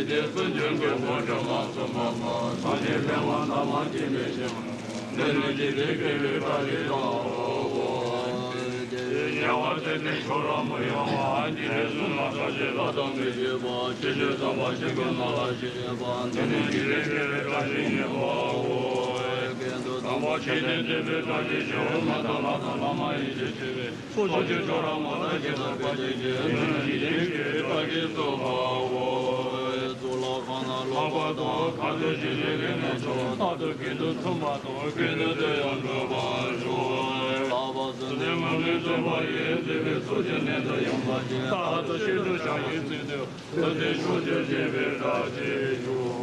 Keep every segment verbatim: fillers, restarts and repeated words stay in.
དེ་སུ་འཇོན་དགོས་མོ་བྱོན་མ་སོ་མ་མ་སངས་རྒྱས་ཕན་དབང་ཐ་མ་ཅི་མེད་ཞིང་། འདི་ནི་འཇིག་རྟེན་དགེ་བའི་བཀའ་དྲིན་དང་། དེ་ཉེ་བར་བསྟན་ཏེ་ཕྱོགས་རིས་མི་ཡོང་བ། འཇིག་རྟེན་གསུམ་ལ་བཀྲ་ཤིས་ལྷ་དང་མི་བརྗེད་པ། ཕྱི་ཆོས་ཟབ་པ་ཆོས་ཀུན་ལ་ཞེས་པ། འདི་ནི་འཇིག་རྟེན་དགེ་བའི་བཀའ་དྲིན་ཡིན་པའོ། དམ་པ་ཆོས་ཀྱི་འདུན་པའི་བཀྲ་ཤིས་ཤོག །མི་དང་ལྷ་དང་བླ་མ་ཡེ་ཤེས་ཞི་བའི། ཚོགས་ཀྱི་མཆོག་རབ་མ་དག་ཞིང་རྣམ་པར་བརྟན་ཅིང་། འདི་ནི་འཇིག་རྟེན་དགེ་བའི་བཀའ་དྲིན་ཐོབ་པའོ། གཙུག་ལག་ཁང་ན་ལྷག་པར་དུ་མཁའ་འགྲོ་ཞིང་གཤེགས་ཀྱི་རྣམ་གསུམ་རྟག་ཏུ་ཀུན་ཏུ་མཚུངས་པ་དང་། ཀུན་ཏུ་བདེ་ཡང་འགྲུབ་པར་ཤོག །ལྷག་པར་དུ་ནི་མུ་ནེ་བཙུན་པ་ཡིས། བསྟན་པའི་ཚོགས་ཀྱི་གནད་དུ་ཡོངས་པ་ཅན། རྟག་ཏུ་ཤིན་ཏུ་བྱང་ཞིང་བརྩེ་གདུང་། ཐུབ་བསྟན་ཕྱོགས་བཅུར་རྒྱས་པའི་བཀྲ་ཤིས་ཤོག་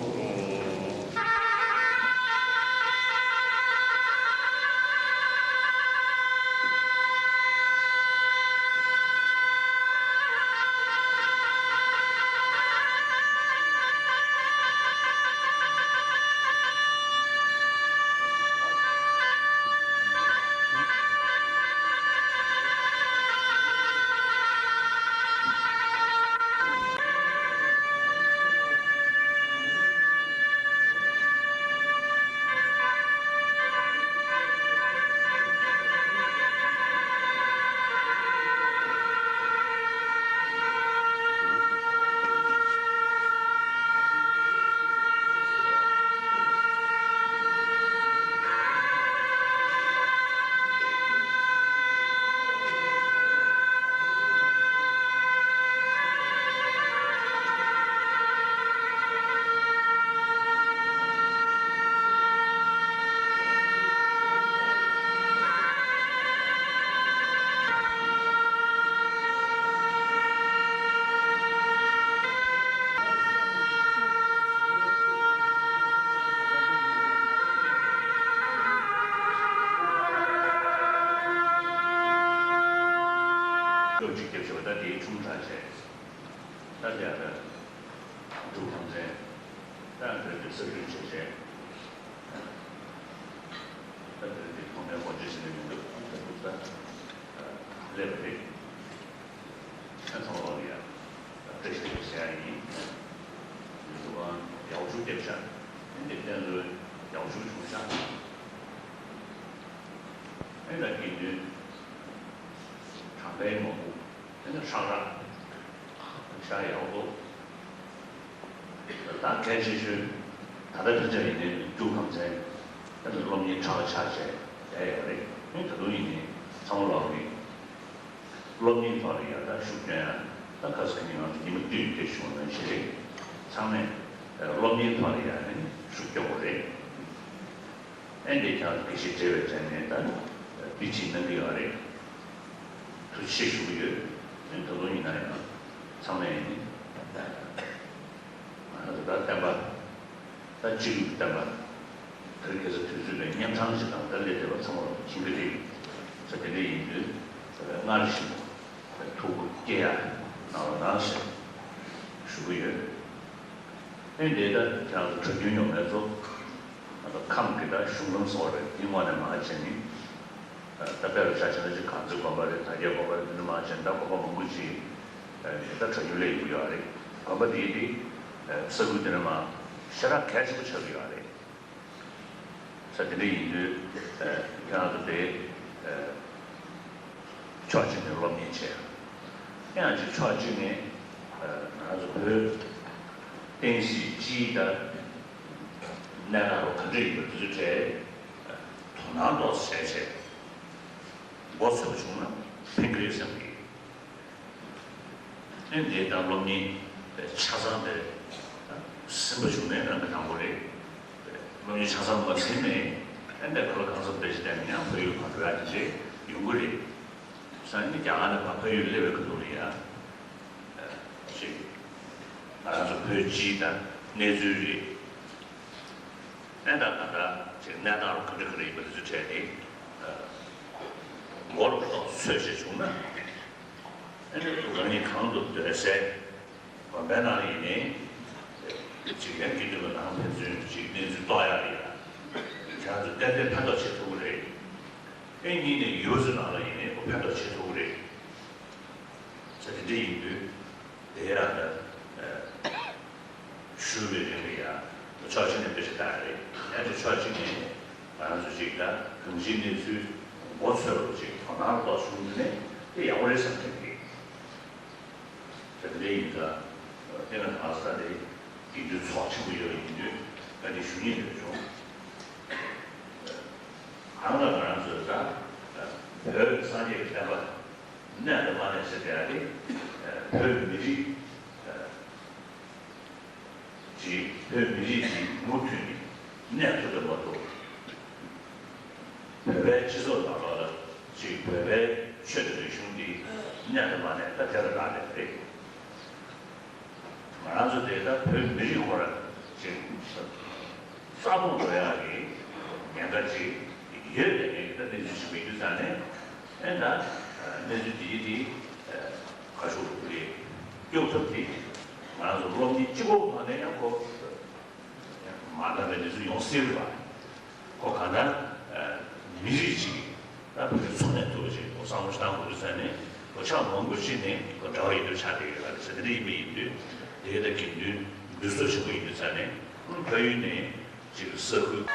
ལོ་གཅིག་བརྒྱབ་བཞག་པ་ད་དེའི་ཁྲུམ་དྲག་བྱས། ད་དེ་ཡང་ད་འབྲུག་ཁམས་ཚན་ད་བོད་ཀྱི་ས་ཁུལ་བྱས་བྱས། ད་དེ་འདི་ཐོག་མའི་སྒོ་འབྱེད་ཟེར་ནས་མི་འདུག་ད་འདུག་ད་སླེབས་པ་རེད། ཨ་ཚང་མ་ལོག་ཡ་ད་བཀྲ་ཤིས་བདེ་ལེགས་ཟེར་ཡ་ཡིན། འདི་ཚོ་གང་ཡག་ཤོས་བསྡད་ཤག་ཨེ་འདི་བསྟན་འཛིན་ཡག་ཤོས་བྱུང་ཤག་ཨེ་ད་དགེ་འདུན་གྲངས་ཀའི་མང་པོ། དེ་ནི་ཧྲག་ཧྲག་ཤ་ཡག་པོ། ད་གལ་ཆེ་ཤོས་ད་ལྟ་དེ་འདྲ་ཡིན་ནའི་འབྲུག་ཁམས་ཚན་ད་ནི་སློབ་གཉེར་ཁྲག་ཆག་བྱས་བསྡད་ཡོད་རེད། ཨེ་ད་དུང་ཡིན་ནའི་ཚང་མ་ལོག་གི་སློབ་གཉེར་ཐོག་ལ་ཡང་ད་ཤུགས་སྐྱོན་ཡང་ད་ཁ་སང་ཉིན་ང་ཚོ་ཉི་མ་བདུན་དེ་བྱུང་ནང་བཞིན་རེད། ཚང་མས་སློབ་གཉེར་ཐོག་ལ་ཡང་ནི་ཤུགས་སྐྱོན་དགོས་རེད། ཨེ་འདི་ཁྱེད་རང་དགེ་བཤེས་བགྲེས་པའི་གྲས་ནས་ད་དཔེ་ཁྲིད་གནང་གི་ཡོད་རེད། ཐུགས་རྗེ་ཆེ་ཞུ་གི་ཡོད། ཨེ་ད་དུང་ཡིན་ན་ཡང་ཚང་མས་ནི་ང་རང་ཚོ་ད་བསྟན་པ་ད་སྤྱི་ལུགས་བསྟན་པ་དེ་རིང་ཁ་སང་དུས་ཚོད་ལ་གཉན་འཕྲང་ཞིག་དང་ད་སླེབས་བསྡད་པ་ཚང་མ་མཁྱེན་གྱི་རེད། ས་དེ་འདྲ་ཡིན་དུས་སྔར་བཞིན་ཐུགས་ཁུར་བསྐྱེད་ཡ་གནང་རོགས་གནང་ཞེས་ཞུ་གི་ཡོད། ཨེ་འདི་ད་ཁྱེད་རང་ཚོ་གྲྭ་རྒྱུན་ཡོད་མེད་ཚོ། ང་ཚོ་ཁམས་ཀྱི་ད་གཞུང་ལམ་སོགས་རེད། དེ་དངོས་གནས་མ་བྱས་ནི། ད་དཔེར་ཆ་བཞག་ན་ཅིག་གངས་རྩེ་དགོན་པ་རེད། དར་རྒྱས་དགོན་པ་རེད། དེ་འདྲ་མ་བྱས་ནི་ད་དགོན་པ་མང་པོ་ཅིག་ད་གྲྭ་རྒྱུན་སླེབས་ཡོང་གི་ཡོད་རེད། དགོན་པ་དེའི་དེ་ས་ཁུལ་དེ་འདྲ་མ་ཞེ་དྲག་གལ་ཆེན་པོ་ཆགས་ཀྱི་ཡོད་རེད། ས་དེ་འདྲ་ཡིན་དུས་ཁྱེད་རང་ཚོ་དེ། ཕྱོགས་གཅིག་ནས་སློབ་གཉེར་བྱས། ཡང་ཅིག་ཕྱོགས་གཅིག་ནས་ང་ཚོ་བོད་བསྟན་སྲིད་སྤྱིའི་ད་གནས་སྟངས་རོ་ག་འདྲ་ཡིན་པ་དེ་ཚོའི་གྲས་དོ་སྣང་ཏོག་ཙམ་བྱས་བྱས་མགོ་ཚོས་པ་བྱུང་ན་ཕན་གྱི་རེད་བསམ་གི། ཨེ་འདི་ད་སློབ་གཉེར་ཆ་ཚང་དེ་ཟིན་པ་བྱུང་ནས་རང་གི་དང་པོ་རེད། སློབ་གཉེར་ཆ་ཚང་མ་ཟིན་ནས་ཨེ་འདི་ག་ལ་གང་འཚམ་དཔེ་ཆ་བལྟས་ནས་ཡང་ཕ་ཡུལ་ག་འགྲོ་ཡ་དེ་འདྲས་ཡོང་གི་རེད། སང་ཉིན་རྒྱ་གར་ནས་ཕར་ཕ་ཡུལ་སླེབས་པའི་ཁ་ཐུག་ལ་ཡ། ཅིག་ང་རང་ཚོ་བོད་སྤྱིའི་ད་གནས་ཚུལ་རེད། ཨེ་ད་ད་ད་ཅིག་གནས་སྟངས་རུ་ག་འདྲ་ག་རེ་ཡིན་པ་དེ་ཚོའི་གྲས་དེ་མགོ་རུ་ཏོག་ཙམ་ཚོས་བྱས་བྱུང་ན། ཨེ་ད་རང་ཉིད་གང་དུ་སྡོད་སའི་དགོན་པའི་ནང་ལ་ཡིན་ནའི། ཅིག་ཡང་དགེ་འདུན་པ་ནང་ཕན་ཚུན་ཅིག་གནས་ཚུལ་རྟོགས་ཡག་ཡིན་ན། ཁྱེད་རང་ཚོ་ཏན་ཏན་ཕན་ཐོགས་བྱེད་ཐུབ་ཀྱི་རེད། ཨེ་གཉིས་ནས་ཡུལ་ཚོའི་ནང་ལ་ཡིན་ནའི་ཁོ་ཕན་ཐོགས་བྱེད་ཐུབ་ཀྱི་རེད། ས་དེ་འདྲ་ཡིན་དུས་དེ་ཡང་ད་ཨ་ཕྱོགས་ ཅིག་ལ་གང་ཅིའི་གནས་ཚུལ་མགོ་ཚོས་པ་ཅིག་དོ་སྣང་རོགས་བྱུང་དུས་ནས་དེ་ཡག་པོ་རེད་བསམ་གྱི་འདུག་དེ་འདྲ་ཡིན་ཙང་དེ་ང་ད་ས་དེ་དགེ་འདུན་ཚོགས་ཆེན་པོ་ཡོད་ཡིན་དུས་ང་དེ་ཞུ་སྙིང་འདོད་བྱུང་། གང་ལ་ང་རང་ཚོས་ད་བོད་ཀྱི་སངས་རྒྱས་ཀྱི་བསྟན་པ་གནས་དང་མ་གནས་ཟེར་བསྡད་ཡ་དེ་བོད་མི་རིགས་ཀྱི་བོད་མི་རིགས་ཀྱི་མུ་མཐུད་ནས་གནས་ཐུབ་པ་མ་གཏོགས། བོད་པའི་སྤྱི་ཚོགས་ནང་ལོགས་ལ་ཅིག་བོད་པའི་ཆོས་དང་རིག་གཞུང་འདི་གནས་དང་མ་གནས་ད་དེ་ལ་རག་ལས་རེད། ང་རང་ཚོ་དེ་ད་བོད་མི་རིགས་ཁོ་རང་ཅིག་རྩ་སྟོངས་འགྲོ་ཡག་གི་ཉེན་ཁ་ཅིག་ཡོད་པའི་ངེས་ཀྱི་ད་གནས་ཚུལ་ཞིག་མི་འདུག་ཙང་ནས་ཨེ་ད་གནས་ཚུལ་འདི་འདི་ཁ་ཕྱོགས་རེ་སྐྱོབ་ཐབས་དེ་ང་རང་ཚོ་སློབ་གཉེར་གཅིག་པོ་ཐོག་ནས་ཡང་ཁོ། མ་འདང་བའི་གནས་ཚུལ་ཡོང་སྲིད་རེད་པ། ཁོ་གང་ལྟར་མི་རིགས་གཅིག་ད་བོད་འཚོ་གནས་ཐུབ་པ་ཅིག་ཁོ་བསམ་བློ་ཞིག་བཏང་དགོས་རེད་ཟེར་ནས་ཁོ་ཕྱོགས་མང་པོ་ཞིག་ནས་ཁོ་འབྲེལ་བ་ཡོད་དུས་ཆགས་བསྡད་ཡོད་རེད་ཟེར་དེ་འདྲ་ཡིན་པ་ཡིན་དུས་དེ་ད་དགེ་འདུན་འདུས་ཚོགས་ཆེན་པོ་ཡིན་དུས་ས་ནས་ཕ་ཡུལ་ནས་ཅིག་ས་ཁུལ།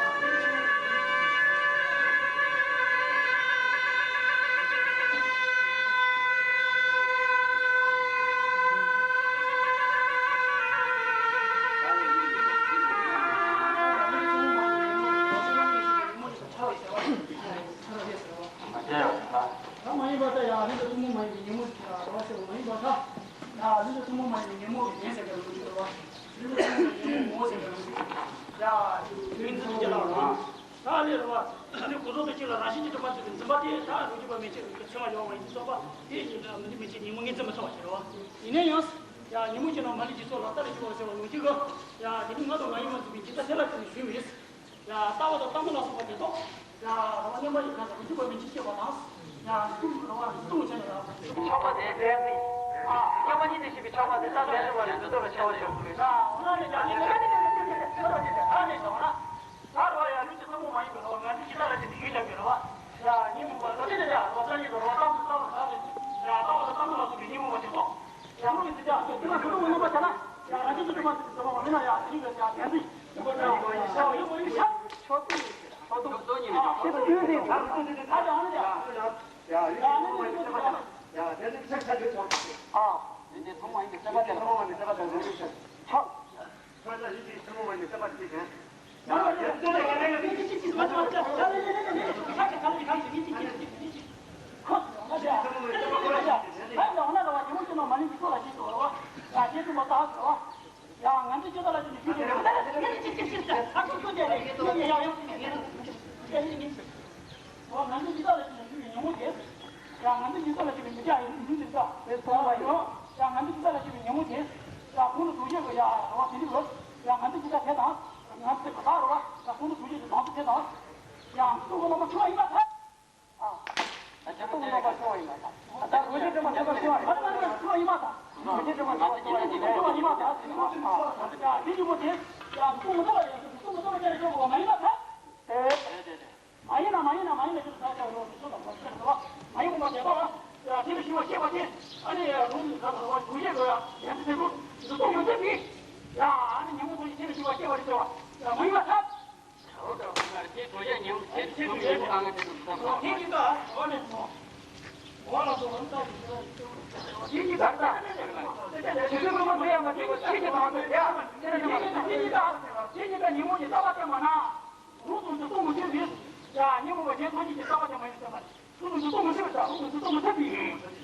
ད་མ་ཡིན་པ་ད་ཡ་ལུས་ལ་ཐུན་མོང་མ་ཡིན་པའི་ཉོན་མོངས་ཀྱི་རང་བ་ཤེས་པ་མ་ཡིན་པ་ད་ཡ་ལུས་ལ་ཐུན་མོང་མ་ཡིན་པའི་ཉོན་མོངས་ཀྱི་རྒྱན་ཟེར་གྱི་རང་བཞིན་རེད་བ། ལུས་ལ་ཐུན་མོང་མ་ཡིན་པའི་ཉོན་མོངས་ཟེར་གྱི་རང་བཞིན་ཡ་ཉིན་འཛིན་གྱི་ལ་རང་ད་ལས་རེད་བ། ད་ནི་གོ་རྟོགས་པའི་ཕྱིར་ལ་རང་བཞིན་གྱིས་གྲུབ་པ་ཟེར་བའི་འཛིན་པ་དེ་ད་རང་རྒྱུད་པ་མན་ཆད་ཀྱི་ཚད་མ་ཡོད་པ་ཡིན་ཙང་དེ་ཉིད་ལ་མི་འདི་མན་ཆད་ཉོན་མོངས་ངེས་འཛིན་མི་ཚོགས་པ་ཞིག་རེད་བ། ཡིན་ན་ཡང་ཡ་ཉོན་མོངས་ཀྱི་ནང་མ་ལུས་ཀྱི་ཚོགས་ལ་ལྟ་ལ་ཞུགས་པ་ཟེར་བ་ནང་བཞིན་གྱི་ཡ་དེ་ནི་ང་དང་ང་ཡིན་པ་ཟེར་བའི་འཇིག་ལྟ་དེ་ལ་བརྟེན་ནས་ཞུས་པ་རེད། ཡ་ལྟ་བ་དང་ལྟ་མིན་ལ་སོགས་པ་དེ་དག་ཡ་རང་དབང་མངོན་པར་རིག་པ་དང་རང་རྒྱུད་པ་མན་ཆད་སྐྱེ་བ་དང་། ཡ་སྟོང་རང་དབང་སྟོང་བྱས་ནས་ཡ། ཆགས་པ་དེ་བདེན་ཟིན། ཨ་མཉམ་པ་ཉིད་དུ་ཤེས་པའི་ཆགས་པ་དེ་ལྟར་བདེན་ཞེན་པ་ལས་མི་ལྡོག་པའི་ཆགས་པ་ཞིག་དགོས། ཡ་འོ་ན་ནི་ཡ་ནི་ནི་ནི་ནི་ནི་ནི་ནི་ནི་ནི་ནི་ནི་ནི། ད་རེད་བ་ཡ་ལུས་ཀྱི་ཐུན་མོང་མ་ཡིན་པའི་ལོ་ང་ཚོ་ཇི་ལྟར་ལ་ཅི་ནི་ཡུལ་ཀྱང་ཡོད་རེད་བ། ཡ་ཉིན་མོ་བ་ལོ་ཅི་ནི་ཡ་ལོ་ས་ཡིན་པའི་ལོ་ཙམ་དུ་ལྟ་བ་ཟ་རེད། ཡ་ལྟ་བ་དང་ལྟ་མིན་ལ་སོགས་པའི་ཉིན་མོ་བ་དེ་ཚོ། ཡ་མོ་གི་ཚིག་ཅག་དེ་ཚོ་ཚུལ་དུ་མངོན་པར་བྱས་ན། ཡ་རང་བཞིན་གྱིས་གྲུབ་པ་ཟེར་གྱི་འདུག་བ་མིན་ན་ཡ་དེ་རིང་གི་ཡ་བདེན་ཚིག་ཡིན་པ་འདྲ་བ་ཡིན་ཤག་ཡིན་པ་ཡིན་ཤག་ཆོག་ཏུ་ཡིན་ཟེར་ཆོག་ཏུ་ཆོག་ཏུ་ཡིན་ཟེར་ད་ཡ་ཨ་ནི་ཡ་ཡ་ཡ་ནི་ཡ་ཡ་དེ་ཚིག་ཆ་ཆ་ཆོག་ཨ་དེ་ཚིག་ཐུན་མོང་མ་ཡིན་པའི་སེམས་པ་དེ་ལ་ཐུན་མོང་མ་ཡིན་པའི་སེམས་པ་དེ་ལ་ཆོག་ཆོག་ཐོས་ན་ཡིད་ཀྱི་ཐུན་མོང་མ་ཡིན་པའི་སེམས་པ་དེ་བཞིན། ང་ཚོ་ཡི་དྭགས་ལ་ཞུགས་པའི་ཉོན་མོངས་དེ། ཡང་ང་ཚོ་ཡི་དྭགས་ལ་ཞུགས་པའི་མི་སྐྱ་ཡི་ལུས་འདི་ལྟ་བའི་ཚོར་བ་ཡོད། ཡང་ང་ཚོ་ཡི་དྭགས་ལ་ཞུགས་པའི་ཉོན་མོངས་དེ། ཡང་ཁོང་ཚོ་གདུལ་བྱ་གི་ཡ་རེ་བ་དེ་འདྲ་ཡོད། ཡང་ང་ཚོ་ཡི་དྭགས་དེ་དང་། ང་ཚོ་ག་རེ་བ། ཡང་ཁོང་ཚོ་གདུལ་བྱ་གི་ལང་ཚོ་དེ་དང་། ཡང་སྟོང་གི་རྣམ་པ་ཆུང་བ་ཡིན་པ་དང་། ཨ། ད་སྟོང་གི་རྣམ་པ་ཆུང་བ་ཡིན་པ་དང་། ད་རྡོ་རྗེ་སྒྲོན་མ་ཆུང་བ་ཡིན་པ་དང་། རྡོ་རྗེ་སྒྲོན་མ་ཆུང་བ་ཡིན་པ་དང་། ཡང་དེ་ཉིན་མོ་དེ། ཡང་སྟོང་གི་རྣམ་པ་ཡང་སྟོང་གི་རྣམ་པ་ཅན་ཆུང་བ་མ་ཡིན་པ་དང་། དེ། མ་ཡིན་ན་མ་ཡིན་ན་མ་ཡིན་ན་ཅི་ལ་ས་ཆ་རོ་མི་ཚོ་དང་བ་ཆ་རོ་མ་ཡིན་པ་དེ་དག་ལ་ཡ་དེ་ལ་ཞུ་བ་ཤེས་པ་དེ་ཨ་ནི་ཡ་རུང་ད་ལ་བ་དུ་ཡེ་གོ་ཡ་ཡ་དེ་དེ་རུ་འདི་གཏོང་ཡོད་དེ་མི་ཡ་ཨ་ནི་ཉིན་མོ་དུ་ཡེ་དེ་ལ་ཞུ་བ་ཤེས་པ་རེད་ཟེར་བ་ཡ་མ་ཡིན་པ་ཐབས། དེ་དུ་ཡེ་ཉིན་དེ་དུ་ཡེ་གང་དེ་དུ་ཐབས་དེ་ཡིན་ད་འོ་ནི་མོ་འོ་ལ་སོ་རུང་ད་ཡིན་ད་དེ་ཡིན་ད་ད་དེ་དེ་དེ་དེ་དེ་དེ་ཡ་མ་དེ་དེ་དེ་དེ་དེ་ཉིན་མོ་ཡི་ད་བ་དེ་མ་ན། རུང་དུ་འདི་གཏོང་མི་ཐུབ་པས། ཡ་ཉིན་མོ་བ་གཞན་ཐམས་ཅད་ཀྱི་ལྟ་བ་དེ་མ་ཡིན་ཟེར་བ། རུང་དུ་འདི་གཏོང་མི་ཐུབ་པས། རུང་དུ་འདི་གཏོང་མི་ཐུབ་པས།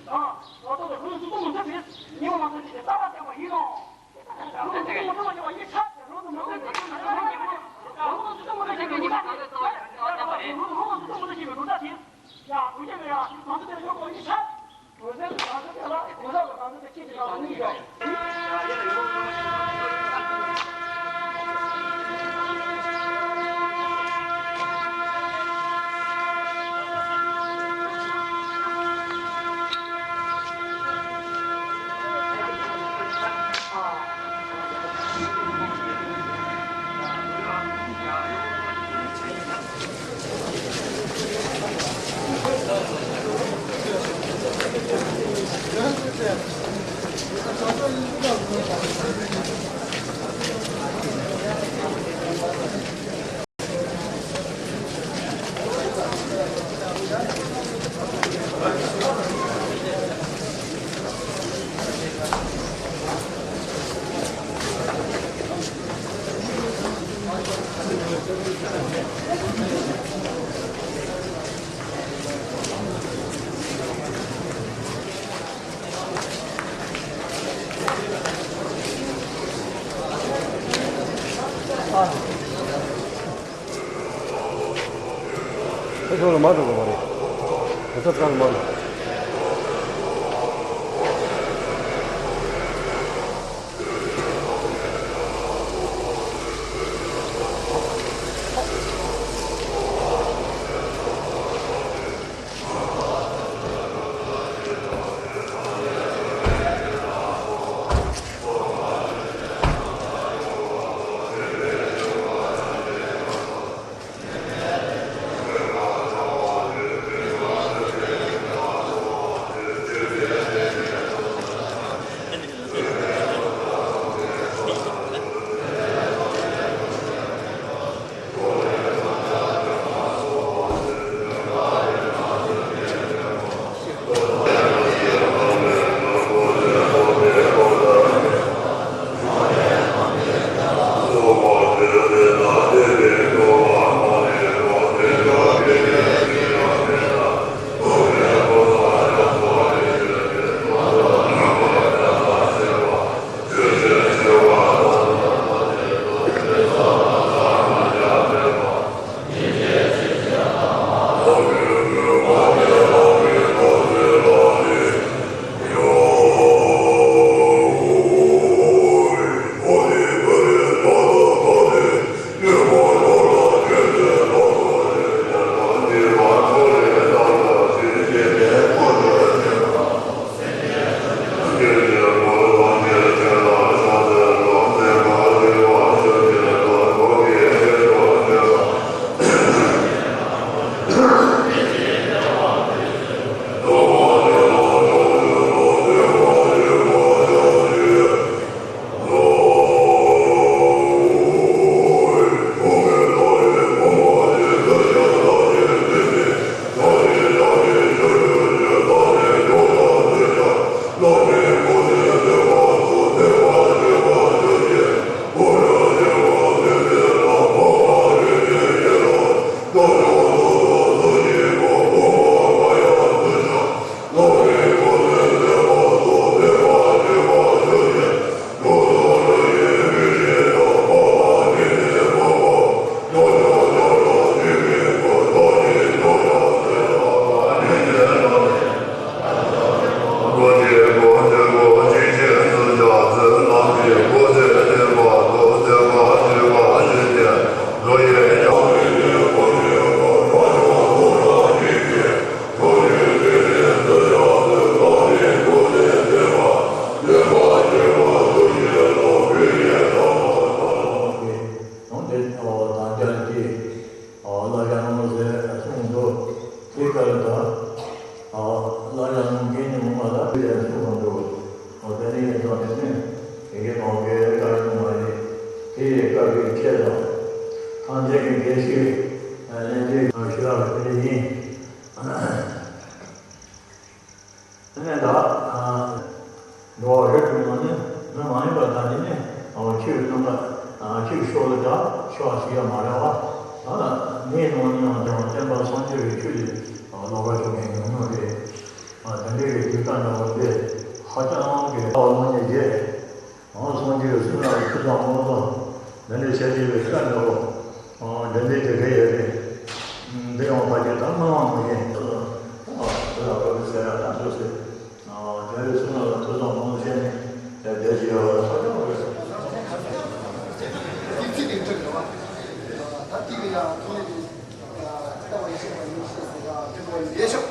ཨ། ད་ལྟ་རུང་དུ་འདི་གཏོང་མི་ཐུབ་པས། ཉིན་མོ་མ་ཐམས་ཅད་ཀྱི་ལྟ་བ་དེ་མ་ཡིན་ནོ། རུང་དུ་འདི་གཏོང་མི་ཐུབ་པ་ཞེས་པ་ཡིན་ཆགས། རུང་དུ་འདི་གཏོང་མི་ཐུབ་པ་ཞེས་པའི་རུང་ཐག་དེ། ཡ་རུང་དུ་འདི་གཏོང་མི་ཐུབ་པ་ཞེས་པའི་རུང་ཐག་དེ། ཡ་རུང་དུ་འདི་གཏོང་མི་ཐུབ་པ་ཞེས་པའི་རུང་ཐག་དེ། ཡ་དུས་རྒྱུན་ལ་ཡ་ང་ཚོ་དེར་ཡོད་པ་ཡིན་ཆགས། ཁ་ཤོར་ལ་མ་འགྲོ་དགོས་པ་རེད། ཁ་ཤོར་ཚར་ལ་མ་འགྲོ། ཡང་དེ་ཨོ་དང་རྒྱ་ལ་སྐྱེས། ཨོ་བླ་རྒྱ་ནོར་ཟེར་གསུངས་འདུག་དེ་ག་ལ་ད་ཨོ་བླ་རྒྱ་ནོར་རྒན་ནི་མོ་མ་ལ་དེ་ཡང་གསུངས་འདུག་ཨོ་དེ་ནི་ཡིན་ཙང་དེ་ནི་དེ་གའི་ནོར་གའི་བཀའ་ཡོང་མ་རེད། དེ་ཡི་བཀའ་གི་ཁྱེད་དང་ཐང་ཆེན་གྱི་དགེ་བཤེས་ལྷན་རྒྱས་ཞུ་ཡག་དེ་ཡིན། ཨ་ནི་ད་ཨ་འགྲོ་བ་རིགས་ཀྱི་ངོས་ནས་མི་མ་ཡིན་པ་དང་ནི་ནི་ཁྱེད་ཀྱི་སྣང་ག་ཁྱེད་ཀྱི་ཕྱོགས་ལ་དག་ཕྱོགས་ཞིག་ཡང་མ་རེད་བ། ད་ངའི་ནང་ནས་ཡང་ཀྱང་བསྟན་པ་སངས་རྒྱས་ཀྱི་ཆོས་ཀྱི་ལོག་པ་ཆོས་ཀྱི་ཉམས་མྱོང་རེད། དེ་འདྲའི་གི་དུས་སྐབས་འདྲ་བོ་དེ་ཧ་ཅང་གི་ལྟ་བ་སྣང་བརྙན་རྒྱས། ཨང་སངས་རྒྱས་བསོད་ནམས་ཀྱི་ཆུ་ཚང་མང་ཙམ་འདི་འདྲའི་བྱས་ཏེ་བའི་སྐད་འདྲ་བོ། ཨང་འདི་འདྲའི་དེ་ག་ཡོད་རེད། འདི་ཡང་ཕ་གི་ད་སྨྲ་བ་མ་ཡིན། ཨ་འདི་ལ་བབ་ཟེར་ཡ་ད་འདུག་ཟེར། ཨང་རྒྱལ་བའི་བསོད་ནམས་ལ་ཐུགས་བསམ་མང་བྱས་ནས་བསྡད་ཀྱི་ཡོད་པ་ཧ་ཅང་དགོས། ཏིག་ཙི་ཏིག་འགྲིག་ཡོད་པ། ད་ཏིག་གི་ཡང་ཐོག་ནས་ལྟ་བ་ཡིན་ཤེས་པ་ཡིན་ཤེས་ཟེར་ཡ་འགྲིག་པ་ཡིན་ལས་ཤོག་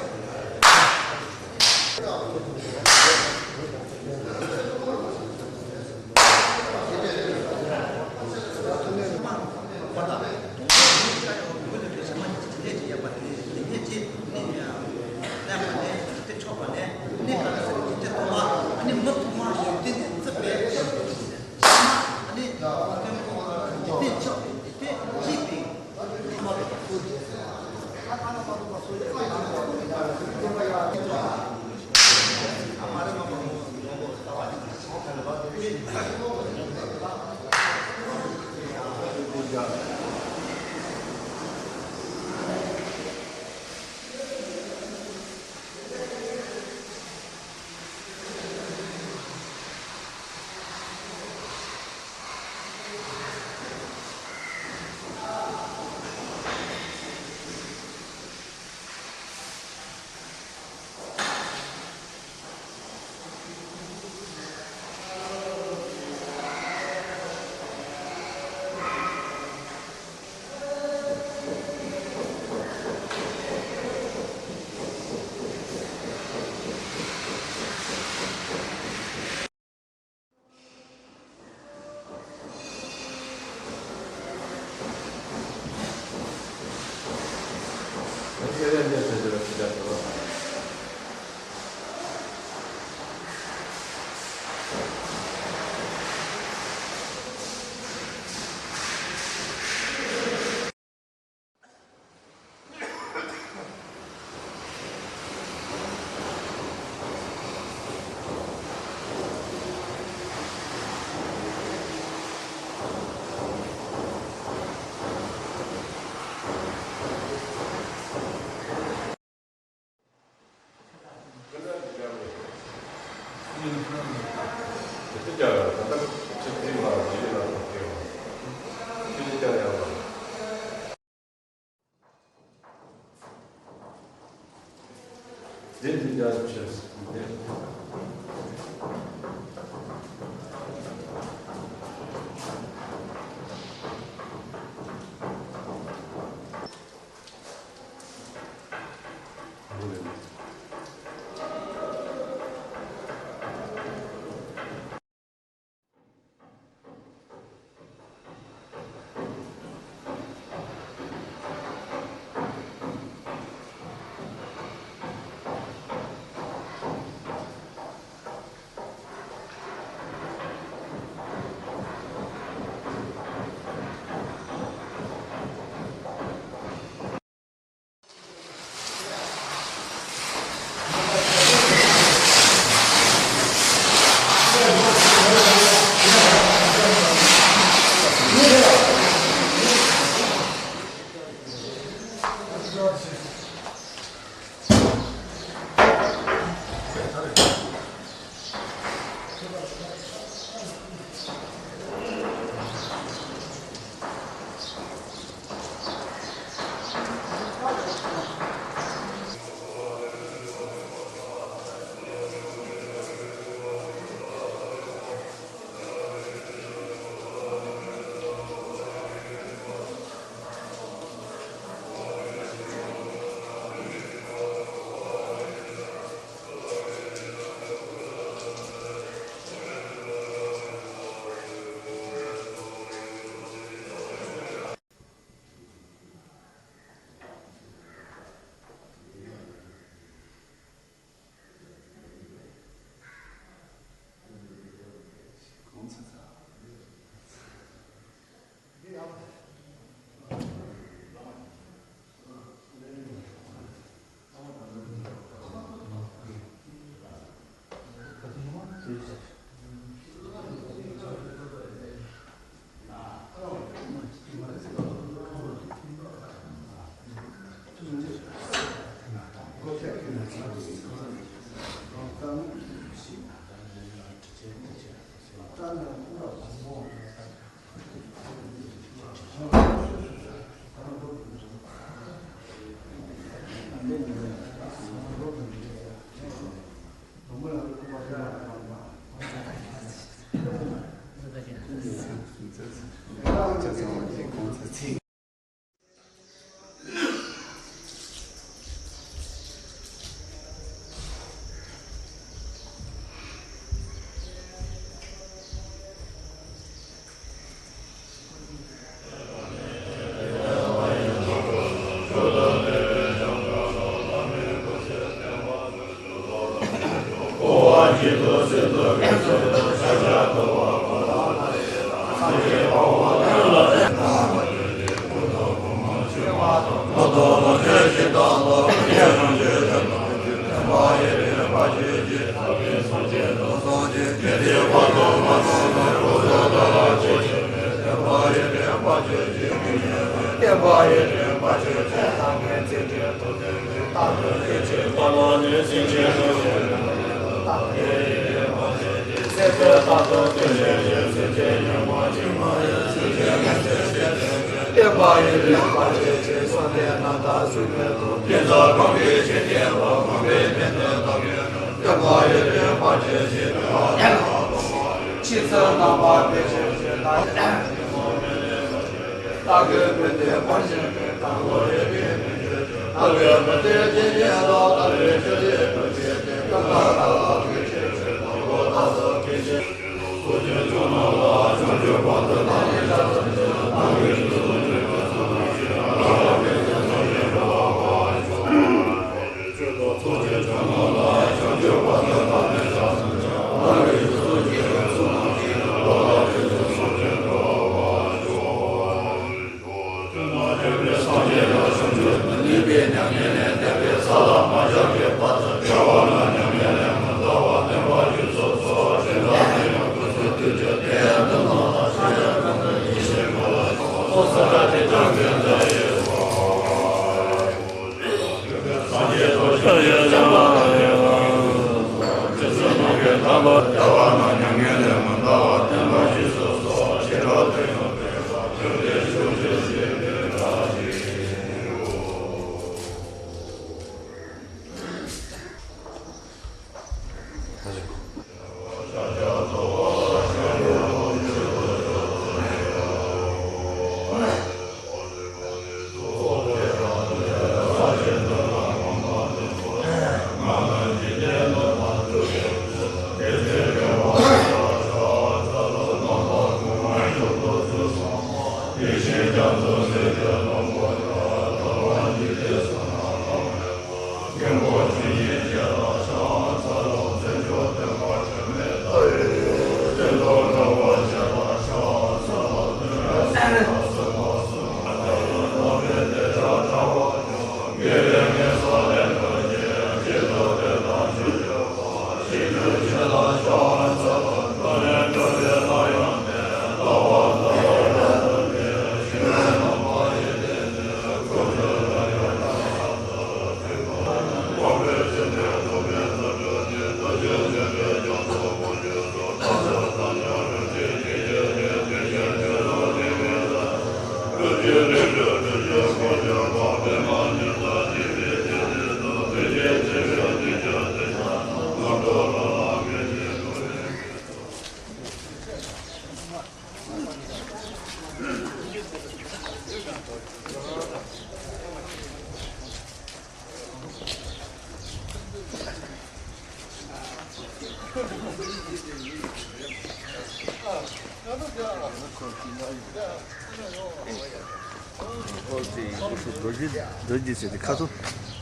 ཨོ་ཙི་ཁོ་ཚོ་རྡོ་རྗེ་རྡོ་རྗེ་ཟེར་ཏེ་ཁ་ཚོ་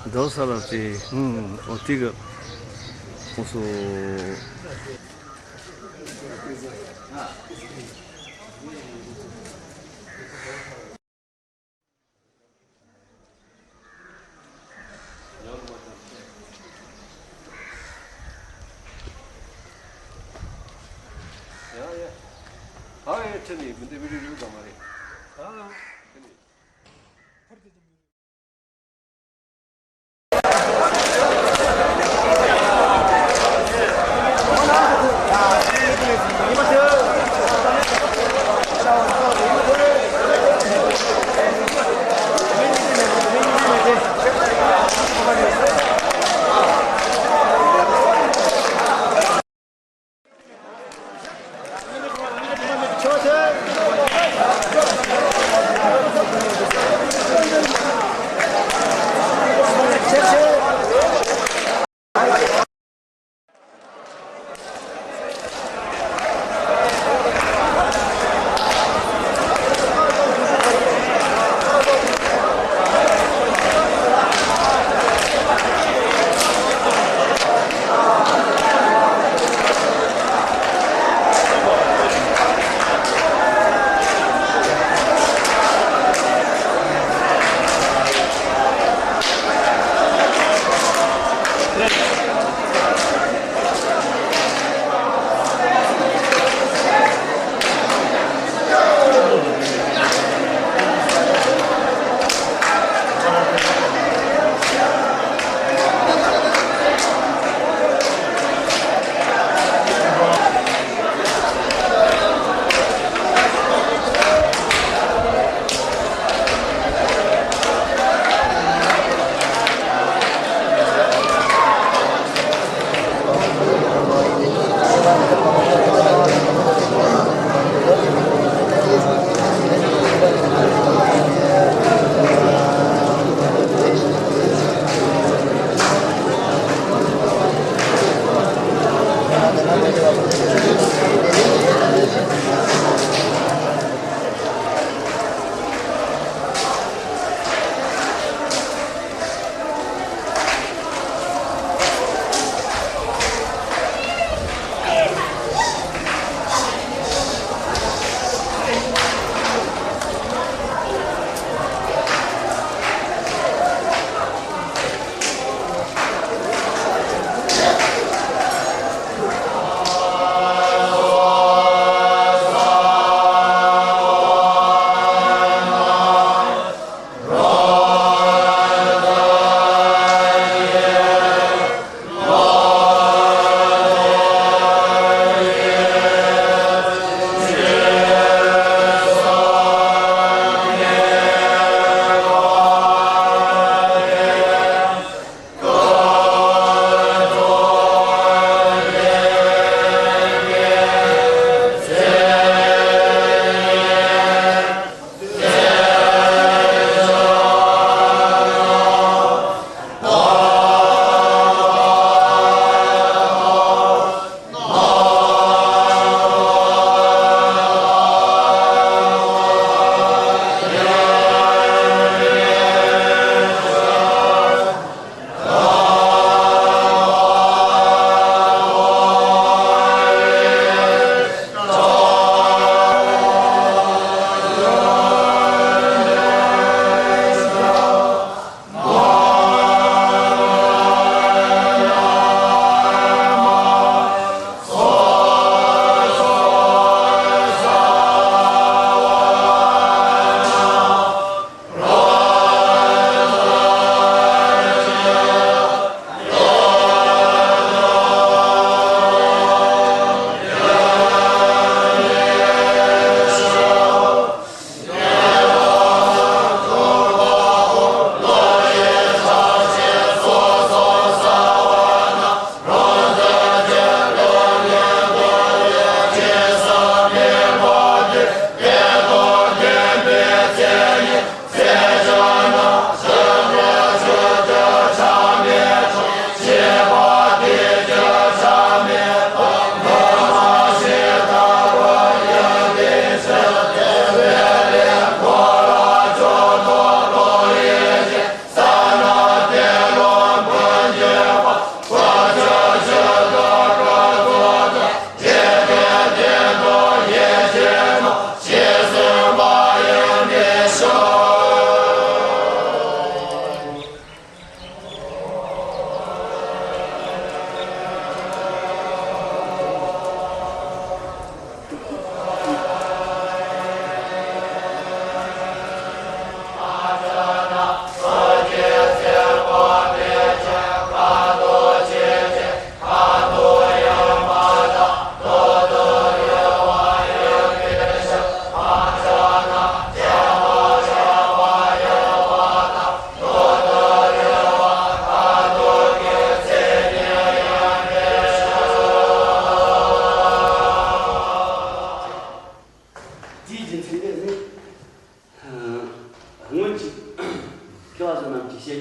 རྡོ་ས་ལ་ཙི་ཨུམ་ཨོ་ཙི་གི་ཁོ་ཚོ། ཡ་ཡ། ཨ་ཡ་ཁྲི་ནི་མི་འདི་བི་ཌིའོ་རིལ་ག་མ་རེད། ཨ། ཁྲི་ནི།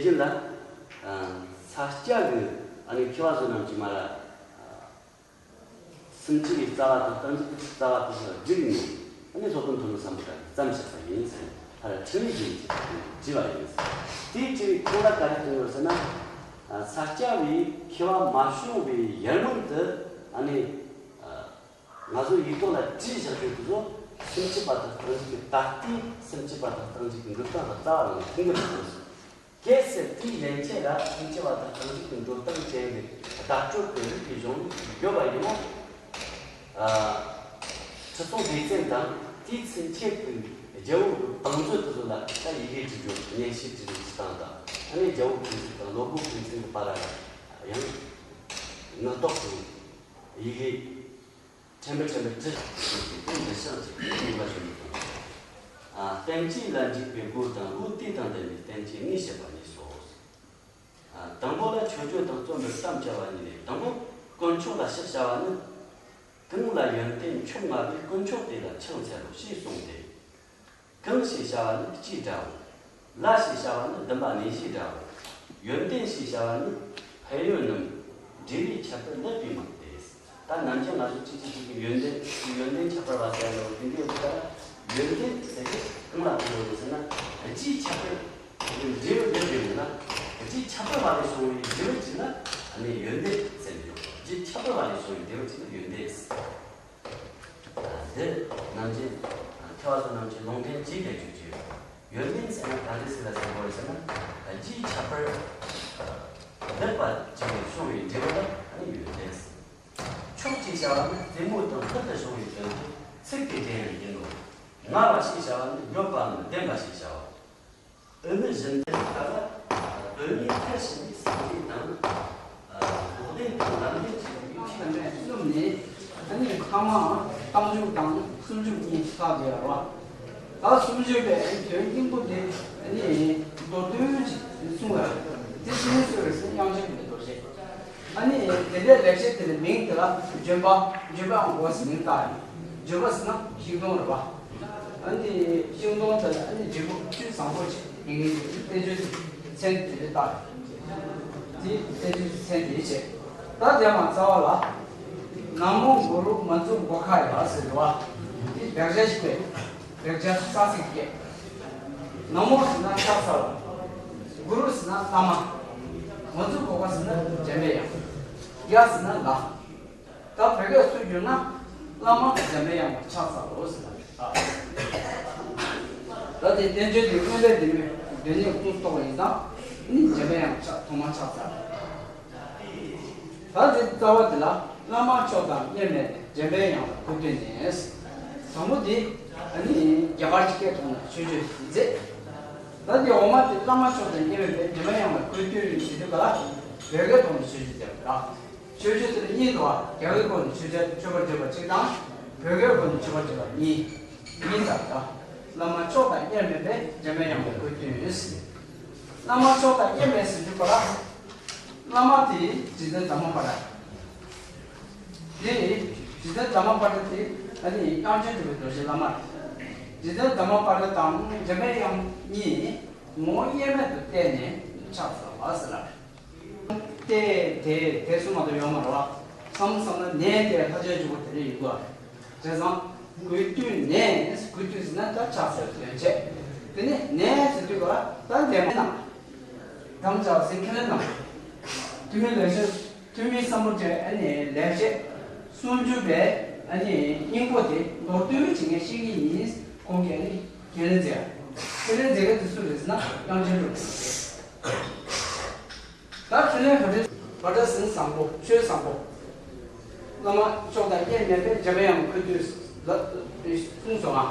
བཞིན་ལ། ས་སྐྱ་གི་ཨ་ནི་མཁས་པ་ཚོ་རྣམས་ཀྱིས་མར་ལ། སུམ་ཅུ་པའི་རྩ་བ་དང་རྟག་འཇུག་གི་རྩ་བ་དེ་ཚོ་བསྒྲིགས་ནས། ཨ་ནི་སློབ་དཔོན་ཐོན་མི་སམ་བྷོ་ཊ་གིས་བརྩམས་བཞག་པ་ཡིན་ཟེར། ཕར་ཁྲིད་ནས་བྲིས་བྲིས་པ་ཡིན་ཟེར། དེའི་བྲིས་པའི་ཁུངས་ལ་ག་རེ་བསྟན་ཡོད་ཟེར་ན། ས་སྐྱ་པའི་མཁས་པ་མ་བྱུང་བའི་ཡར་སྔོན་དུ། ཨ་ནི་ང་ཚོ་ཡིག་ཐོག་ལ་བྲིས་བཞག་རྒྱུ་དེ་ཚོ་སུམ་ཅུ་པ་དང་རྟག་འཇུག་གི། ད་ལྟའི་སུམ་ཅུ་པ་དང་རྟག་འཇུག་གི་འགྲོ་སྟངས་དང་རྩ་བ་ནང་མཐུན་གྱི་མི་འདུག། གལ་སྲིད་དེའི་ཡན་ཆད་ལ་སུམ་ཅུ་པ་དང་རྟག་འཇུག་གི་འགྲོ་སྟངས་ཅན་གྱི་བརྡ་སྤྲོད་ཀྱི་རིགས་ཀྱི་གཞུང་ལུགས་ཤིག་ཡོད་པ་ཡིན་ན། ཨ། ཁྲི་སྲོང་ལྡེ་བཙན་དང་དེའི་ཚུན་ཆད་ཀྱི་རྒྱལ་པོ་གི་བང་མཛོད་དེ་ཚོ་ལ་ད་ཡི་གེ་བྲིས་རྒྱུ། སྙན་ཞུ་བྲིས་རྒྱུ་བྱེད་སྟངས་དང་། ཨ་ནི་རྒྱལ་པོ་ཕན་ཚུན་དང་བློན་པོ་ཕན་ཚུན་གྱི་བར་ལ་ཡང་ངག་ཐོག་གི་ཡི་གེ། ཕྲན་བུ་ཕྲན་བུ་བྲིས། དེ་འདི་ཤིང་གཅིག་གི་ནུས་པ་ཞིག་མི་འདུག། ཨ། བསྟན་བཅོས་ལ་འཇུག་པའི་སྒོ་དང་པོ་དེ་དང་ལྡན་པའི་བསྟན་བཅོས་ལྔས་བཤད་པ་ནས་སོ། ཨ། དང་པོ་ལ་མཆོད་བརྗོད་དང་རྩོམ་པར་དམ་བཅའ་བ་གཉིས་ལས། དང་པོ་དཀོན་མཆོག་ལ་ཕྱག་བྱ་བ་ནི། གང་ལ་ཡོན་ཏན་མཆོག་མངའ་བས། དཀོན་མཆོག་དེ་ལ་ཕྱག་འཚལ་ལོ་ཞེས་གསུངས་ཏེ། གང་ཞེས་བྱ་བ་ནི་སྤྱིའི་སྒྲའོ། ལ་ཞེས་བྱ་བ་ནི་བསྡུ་བ་ནས་བཞིའི་སྒྲའོ། ཡོན་ཏན་ཞེས་བྱ་བ་ནི་ཕན་ཡོན་རྣམས་འབྲས་བུའི་ཁྱད་པར་ལེགས་པའི་མིང་སྟེ། ད་ནམ་རྒྱུན་ང་ཚོ་གཅིག་གཅིག་གཅིག་གིས་ཡོན་ཏན། ཡོན་ཏན་ཁྱད་པར་བ་ཟེར་ཡ་ལ་འོ་དེ་འདྲའི་འོ་ད་ཡོན་ཏན་ཟེར་གྱི་གང་ལ་ཐུག་ཡོད་ཟེར་ན། རྒྱུའི་ཁྱད་པར། འབྲས་བུ་ལེགས་པའི་མིང་ལ། རྒྱུའི་ཁྱད་པར་བ་ལས་བྱུང་བའི་འབྲས་བུ་གཅིག་ལ་ཨ་ནི་ཡོན་ཏན་ཟེར་གྱི་ཡོད། རྒྱུའི་ཁྱད་པར་བ་ལས་བྱུང་བའི་འབྲས་བུ་གཅིག་ལ་ཡོན་ཏན་ཟེར། འདི་ནམ་རྒྱུན་མཁས་པ་ཚོ་རྣམས་ཀྱིས་ལུང་འདྲེན་བགྱིས་ཏེ་བརྗོད་ཀྱི་ཡོད། ཡོན་ཏན་ཟེར་ན་ག་འདྲ་ཞིག་ལ་ཟེར་དགོས་རེད་ཟེར་ན། རྒྱུའི་ཁྱད་པར་ལེགས་པ་ཅིག་ལས་བྱུང་བའི་འབྲས་བུ་ལ་ནི་ཡོན་ཏན་ཟེར། མཆོག་ཅེས་བྱ་བ་ནི་རྩེ་མོ་དང་ལྷུར་དུ་བྱུང་བའི་དོན་དུ་ཚིག་གི་སྒྲས་ཡང་ཡིན་ནོ། མངའ་བ་ཞེས་བྱ་བ་ནི་ཡོད་པའམ་ལྡན་པ་ཞེས་བྱའོ། ཨུ་ནུ་བཞིན་དུ་ད་ལ་དོན་གཉིས་མཐར་ཕྱིན་པའི་སངས་རྒྱས་དང་། འགོག་བདེན་དང་ལམ་བདེན་གྱི་ཡུལ་གྱི་ལམ་རིམ་གསུམ་ནས། ཨ་ནི་ཐ་མ་རྟག་འཇུག་དང་སུམ་འཇུག་གཉིས་ལྷག་བསྡད་ཡོད་རེད་བ། ད་སུམ་འཇུག་པའི་དོན་སྙིང་པོ་དེ་ཨ་ནི་མདོར་བསྡུས་ཤིག་གསུངས་པ་རེད། དེ་ཅི་ནས་གསུངས་རེད་ཟེར་ན། དབྱངས་ཅན་གྱི་རྡོ་རྗེ། ཨ་ནི་དེ་འདྲའི་ལེགས་བཤད་དེ་ལ་མིང་དེ་ལ་ལྗོན་པ། ལྗོན་པའང་འོ་ཟེར་མིང་བཏགས་ཡོད། ལྗོན་པ་ཟེར་ན་ཤིང་སྡོང་རེད་བ། ཨ་ནི་ཤིང་སྡོང་དེ་ལ་ཨ་ནི་འབྲས་བུ་ཆུ་བཟང་པོ་ཅིག་ཡིན་མཁན་གྱི་བསྟན་བཅོས་དེ་མཚན་དེ་འདྲ་བཏགས་ཡོད། དེ་བསྟན་བཅོས་དེ་མཚན་དེ་བྱས། ད་དེ་མ་རྩ་བ་ལ། ན་མོ་གུ་རུ་མཉྫུ་གྷོ་ཥཱ་ཡ་ཟེར་བ། དེ་བེག་ཞ་ཞིག་པས། བེག་ཅ་ས་ཚིགས་བརྒྱད། ན་མོ་ཟེར་ན་ཕྱག་འཚལ་བ། གུ་རུ་ཟེར་ན་བླ་མ། མཉྫུ་གྷོ་ཥཱ་ཟེར་ན་འཇམ་པའི་དབྱངས། ཡ་ཟེར་ན་ལ། ད་བོད་སྐད་ཚུར་བསྒྱུར་ན། བླ་མ་འཇམ་པའི་དབྱངས་ལ་ཕྱག་འཚལ་ལོ་ཟེར་ན། ད་དེ་བསྟན་བཅོས་དེ་སྔོན་པའི་དེ་མོ་དོན་གཉེར་ཁུངས་གཏུགས་པ་ཡིན་ཙང་། ནི་འཇམ་པའི་དབྱངས་ལ་ཕྱག་ཐོག་མར་ཕྱག་འཚལ། ད་དེ་རྩ་བ་དེ་ལ། བླ་མ་མཆོག་དང་དབྱེར་མེད་པའི། འཇམ་པའི་དབྱངས་ལ་གུས་བཏུད་ནས། དང་པོ་དེ་ཨ་ནི་རྒྱ་གར་གྱི་སྐད་ཐོག་ནས་མཆོད་བརྗོད་མཛད། ད་དེ་འོག་མ་དེ། བླ་མ་མཆོག་དང་དབྱེར་མེད་པའི། འཇམ་པའི་དབྱངས་ལ་གུས་བཏུད་ནས་ཟེར་དུས་ག་ལ་བོད་སྐད་ཐོག་ནས་མཆོད་བརྗོད་མཛད་པ་རེད། མཆོད་བརྗོད་དེ་ལ་གཉིས་འདུག་བ། རྒྱ་གར་སྐད་ཐོག་ནས་མཆོད་བརྗོད། མཆོད་པར་བརྗོད་པ་གཅིག་དང་། བོད་སྐད་ཐོག་ནས་མཆོད་པར་བརྗོད་པ་གཉིས། གཉིས་ཙམ་དང་། བླ་མ་མཆོག་དང་དབྱེར་མེད་པའི། འཇམ་པའི་དབྱངས་ལ་གུས་བཏུད་ནས། བླ་མ་མཆོག་དང་དབྱེར་མེད་ཟེར་དུས་ག་ལ། བླ་མ་དེ་རྗེ་བཙུན་དྷརྨ་པཱ་ཎ། དེ་རྗེ་བཙུན་དྷརྨ་པཱ་ཎ་དེ་ཨ་ནི་དབྱངས་ཅན་གྲུབ་པའི་རྡོ་རྗེ་བླ་མ་རེད། རྗེ་བཙུན་དྷརྨ་པཱ་ཎ་དང་འཇམ་པའི་དབྱངས་གཉིས་ངོ་བོ་དབྱེར་མེད་དུ་བལྟས་ནས་ཕྱག་འཚལ་བ་ཟེར་ལ། དེ་དེ་དེ་གསུམ་མ་གཏོགས་ཡོད་མ་རེད་བ། བསམ་བསམ་ན་ནས་དེ་ལྷ་ཆོས་སྤྱོད་པོ་དེ་འདྲ་ཡིན་དགོས། བྱས་ཙང་། གུས་བཏུད་ནས། གུས་བཏུད་ཟེར་ན་ད་ཕྱག་འཚལ་དོན་བྱས། དེ་ནས་ནས་ཟེར་དུས་ག་ལ་ད་ལས་མ་གནང་། དམ་བཅའ་ཟེར་ཁས་ལེན་གནང་། ཐུན་མིན་ལེགས་བཤད། ཐུན་མིན་སམ་བྷོ་ཊའི་ཨ་ནི་ལེགས་བཤད་སུམ་ཅུ་པའི་ཨ་ནི་སྙིང་པོ་དེ་མདོར་བསྡུས་བྱེད་མཁན་ཤེས་ཀྱི་ཡིན། ཁོང་གིས་ཨ་ནི་ཁས་ལེན་མཛད། ཁས་ལེན་མཛད་མཁན་དེ་སུ་རེད་ཟེར་ན་དབྱངས་ཅན་གྲུབ་རེད། ད་ཁས་ལེན་བྷ་དྲ། བྷ་དྲ་ཟེར་ན་བཟང་པོ། ཆོས་བཟང་པོ། བླ་མ་མཆོག་དང་དབྱེར་མེད་པའི་འཇམ་པའི་དབྱངས་ལ་གུས་བཏུད་ལ་གསུངས་སོང་ང་།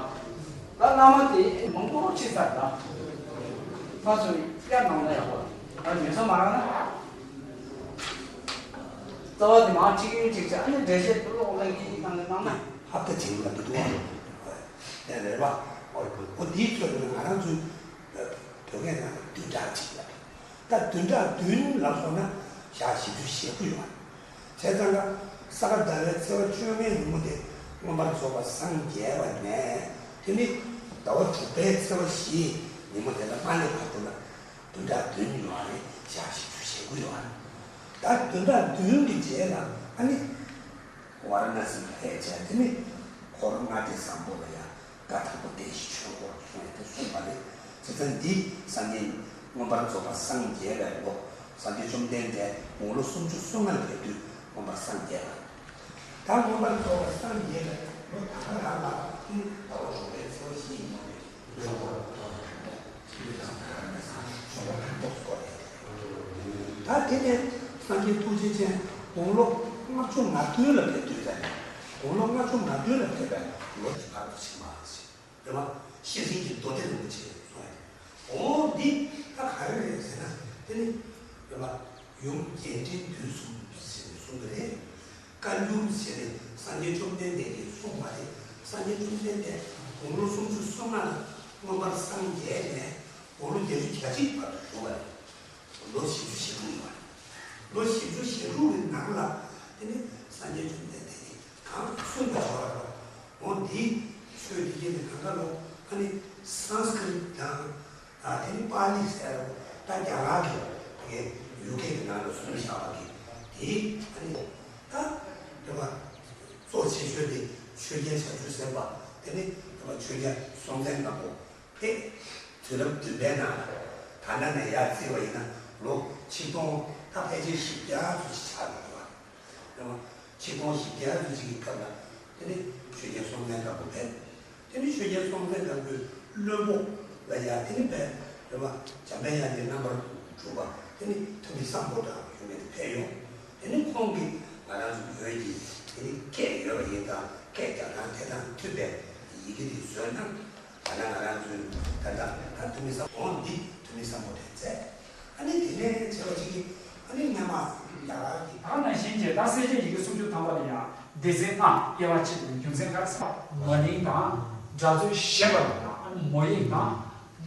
ད་བླ་མ་དེ་མང་པོ་ཕྱིན་ཚར། ད་ཕར་ཚུར་དབྱར་གནང་ན་ཡག་པོ། ད་ཉན་ས་མ་རག་ན། རྩ་བ་དེ་མར་ཁྲིད་ཀྱིན་ཁྲིད་ཀྱིན། ཨ་ནི་འགྲེལ་བཤད་ཀློག་གླེང་གི་སྒང་ལ་གནང་ན། ཧབ་ཏ་བྱེད་ཀྱི་མ་འདུག་བ། དེ་རེད་བ། ཨོ་དེའི་ཚོད་ནི་ང་རང་ཚོའི་བོད་སྐད་ནང་ལ་བདུན་ཕྲག་གཅིག་ལ། ད་བདུན་ཕྲག་བདུན་ལབ་སོང་ན་ཞག་བཞི་བཅུ་ཞེ་དགུ་ཡོད་རེད། བྱས་ཙང་ཀ་ས་ག་ཟླ་བའི་ཚེས་པ་བཅོ་ལྔའི་ཉིན་མོ་དེ་མངོན་པར་རྫོགས་པར་སངས་རྒྱས་པ་ནས། དེ་ནི་ཟླ་བ་དྲུག་པའི་ཚེས་པ་བཞིའི་ཉིན་མོ་དེ་ལ་མ་སླེབས་བར་དུ་ལ། བདུན་ཕྲག་བདུན་ཡོད་རེད། ཞག་བཞི་བཅུ་ཞེ་དགུ་ཡོད་རེད། ད་བདུན་ཕྲག་བདུན་གྱི་རྗེས་ལ་ཨ་ནི་ཝཱ་ར་ཎ་སི་ལ་ཕེབས་བྱས། དེ་ནི་འཁོར་ལྔ་སྡེ་བཟང་པོ་ལ་ཡང་བཀའ་དང་པོ་བདེན་བཞིའི་ཆོས་འཁོར་གསུངས་ཡོད་དེ་གསུངས་པ་རེད། བྱས་ཙང་འདི་སངས་རྒྱས་མངོན་པར་རྫོགས་པར་སངས་རྒྱས་པའི་ལོ། སངས་རྒྱས་བཅོམ་ལྡན་འདས་དགུང་ལོ་སུམ་ཅུ་སོ་ལྔ་ལ་ཕེབས་དུས་མངོན་པར་སངས་རྒྱས་པ། ད་མངོན་པར་རྫོགས་པར་སངས་རྒྱས་པའི་ལོ་ད་ག་རང་ལ་ནི་ཟླ་བ་དྲུག་པའི་ཚེས་པ་བཞི་ཡིན་ནོ་རེད། ད་དེ་ནས་སངས་རྒྱས་ཐུགས་རྗེ་ཅན་དགུང་ལོ་ལྔ་བཅུ་ང་བདུན་ལ་ཕེབས་དུས་ཙམ་ནས། དགུང་ལོ་ལྔ་བཅུ་ང་བདུན་ལ་ཕེབས་པའི་ལོ་དེ་བར་དུ་ཕྱིན་པ་ཞིག་རེད་བ། ཤེས་རིག་གི་མདོ་སྡེ་རིན་པོ་ཆེ་གསུངས་ཡོད། འོ་འདི་ད་ག་རེ་རེད་ཟེར་ན། དེ་ནི་རེད་བ། ཡུམ་རྒྱས་འབྲིང་བསྡུས་གསུམ་ཟེར་ནས་གསུངས་པ་རེད། བཀའ་འགྱུར་ཟེར་ནས་སངས་རྒྱས་བཅོམ་ལྡན་འདས་ཀྱིས་གསུངས་པ་རེད། སངས་རྒྱས་བཅོམ་ལྡན་འདས་དགུང་ལོ་སུམ་ཅུ་སོ་ལྔ་ལ་མངོན་པར་སངས་རྒྱས་ནས་དགུང་ལོ་བརྒྱད་ཅུ་གྱ་གཅིག་བར་དུ་བཞུགས་པ་རེད། ལོ་བཞི་བཅུ་ཞེ་དྲུག་ཡོད་པ་རེད། ལོ་བཞི་བཅུ་ཞེ་དྲུག་གི་ནང་ལ་དེ་ནི་སངས་རྒྱས་བཅོམ་ལྡན་འདས་ཀྱིས་གང་གསུངས་པ་ཞིག་ཡོད་རེད། འོ་འདིའི་ཆོས་འདི་གའི་ནི་གང་ག་ལོ་ཨ་ནི་སཾ་སྐྲྀ་ཏ་དང་། ཨ་དེ་ནི་པཱ་ལི་ཟེར་རོ། ད་རྒྱ་གར་གྱི་དེ་གའི་ཡུལ་སྐད་ཀྱི་ནང་ལ་གསུངས་བཞག་པ་གི་དེའི་ཨ་ནི་ད་རེད་བ། གཙོ་ཆེ་ཤོས་དེ་ཆོས་རྒྱལ་བྱང་ཆུབ་སེམས་དཔའ། དེ་ནི་རེད་བ། ཆོས་རྒྱལ་སྲོང་བཙན་སྒམ་པོ། དེ་དུས་རབས་བདུན་པའི་ནང་ལ། ད་ལྟ་ནས་ཡར་བརྩིས་པ་ཡིན་ན་ལོ་ཆིག་སྟོང་ད་ཕལ་ཆེར་བཞི་བརྒྱ་ཙམ་ཞིག་ཆགས་ཡོད་རེད་བ། རེད་བ། ཆིག་སྟོང་བཞི་བརྒྱ་ཙམ་ཞིག་གི་སྐབས་ལ་དེ་ནི་ཆོས་རྒྱལ་སྲོང་བཙན་སྒམ་པོ་ཕེབས། དེ་ནི་ཆོས་རྒྱལ་སྲོང་བཙན་སྒམ་པོའི་བློན་པོ་ལ་ཡང་དེ་ནི་ཕེབས། རེད་བ། འཇམ་དཔལ་དབྱངས་ཀྱི་རྣམ་པར་གྲུབ་པ་དེ་ནི་ཐུ་མི་སམ་བྷོ་ཊ་ཡོད་མེད་དེ་ཕེབས་ཡོང་། དེ་ནི་ཁོང་གིས་ང་རང་ཚོ་བོད་ཀྱི་དེ་ནི་སྐད་ཡོད་པ་ཡིན་ཙང་སྐད་རྒྱག་སྟངས་དེ་དང་མཐུན་པའི་ཡི་གེ་དེ་བཟོས་ན། ད་ལྟ་ང་རང་ཚོའི་ད་ལྟ་ད་ཐུ་མི་སམ་བྷོ་ཊ་འདི་ཐུ་མི་སམ་བྷོ་ཊས་མཛད། ཨ་ནི་དེ་ནས་བྱས་པ་ཅིག་གིས་ཨ་ནི་སྔ་མ་རྒྱ་གར་གྱི། ད་ག་ནང་བཞིན་གྱི་ད་གསལ་བྱེད་ཡི་གེ་སུམ་ཅུ་ཐམ་པ་ལ་ཡང་སྡེ་ཚན་ལྔ་དབྱེ་བ་ཕྱེ་བའི་རྒྱུ་མཚན་ག་རེ་ཟེར་ན། མ་ནིང་དང་སྒྲ་རྩོལ་ཞན་པ་ལ་ཡང་ཨ་ནི་མོ་ཡིག་དང་།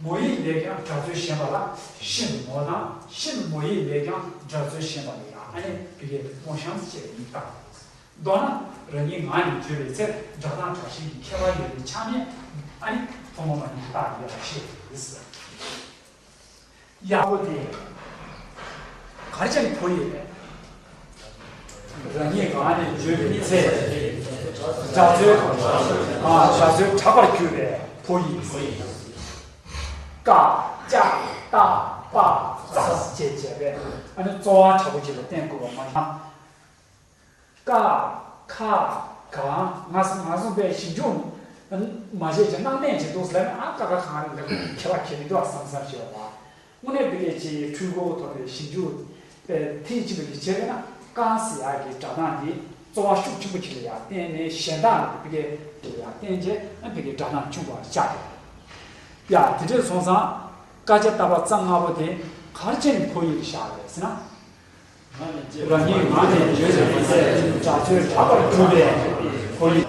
མོ་ཡིག་ལས་ཀྱང་སྒྲ་རྩོལ་ཞན་པ་ལ་ཤིན་མོ་དང་། ཤིན་མོ་ཡིག་ལས་ཀྱང་སྒྲ་རྩོལ་ཞན་པ་ལ་ཡང་ཨ་ནི་བི་གའི་མོ་ཤམ་ཟེར་བའི་ཡིག་རྟགས། མདོར་ན་རང་ཉིད་ངག་ནས་བརྗོད་པའི་ཚེ་སྒྲ་གདངས་དྲག་ཞན་གྱི་ཁྱད་པར་ཡོད་པའི་ཆ་ནས་ཨ་ནི་ཐོག་མ་མ་ནིང་རྟགས་ཡོད་པ་ཤེས་དགོས། ཡག་པོ་དེ་ག་རེ་བྱས་ནས་ཕོ་ཡིག་རེད། རང་ཉིད་ངག་ནས་བརྗོད་པའི་ཚེ་སྒྲ་རྩོལ། ཨ། སྒྲ་རྩོལ་དྲག་པར་གྱུར་པའི་ཕོ་ཡིག་ཀ་ཅ་ཏ་པ་ཙ་ཞེས་བྱས་པས་ཨ་ནི་རྩོལ་བ་དྲག་པོ་ཅིག་ལ་བསྟན་དགོས་པ་མ་ཡིན་ན། ཀ་ཁ་ག་ང་ང་སོང་པའི་ཞིབ་འཇུག་མ་བྱས་ཀྱི་སྣང་བརྟན་བྱེད་འདུག་ཟེར་ན། ཨ་ཀ་ཁ་གང་རེད་འདི་ཁྱད་པར་གལ་མི་འདུག་བསམ་བསམ་ཞེས་པ། དངོས་གནས་དེ་གས་ཀྱི་འཕྲུལ་འཁོར་ཐོག་ནས་ཞིབ་འཇུག་པའི་ཐེངས་གཅིག་པ་ཞིག་བྱས་པས་ན། ཀ་ཟེར་ཡག་གི་སྒྲ་གདངས་འདི་རྩོལ་བ་ཤུགས་ཆེན་པོ་ཅིག་ལ་ཡང་བརྟེན་ནས་གཞན་དག་ལ་དེ་གས་དེ་ལ་ཡང་བརྟེན་བྱས་ཨ་དེ་གས་སྒྲ་གདངས་ཆུང་བར་བཞག་གི་རེད། ཡ་དེ་འདྲས་སོང་ཙང་ཀ་ཅ་ཏ་པ་ཙ་ལྔ་པོ་དེ་ག་རེ་བྱས་ནས་ཕོ་ཡིག་བཞག་རེད་ཟེར་ན། རང་ཉིད་ངག་ནས་བརྗོད་པའི་ཚེ་སྒྲ་རྩོལ་དྲག་པར་གྱུར་པའི་ཕོ་ཡིག་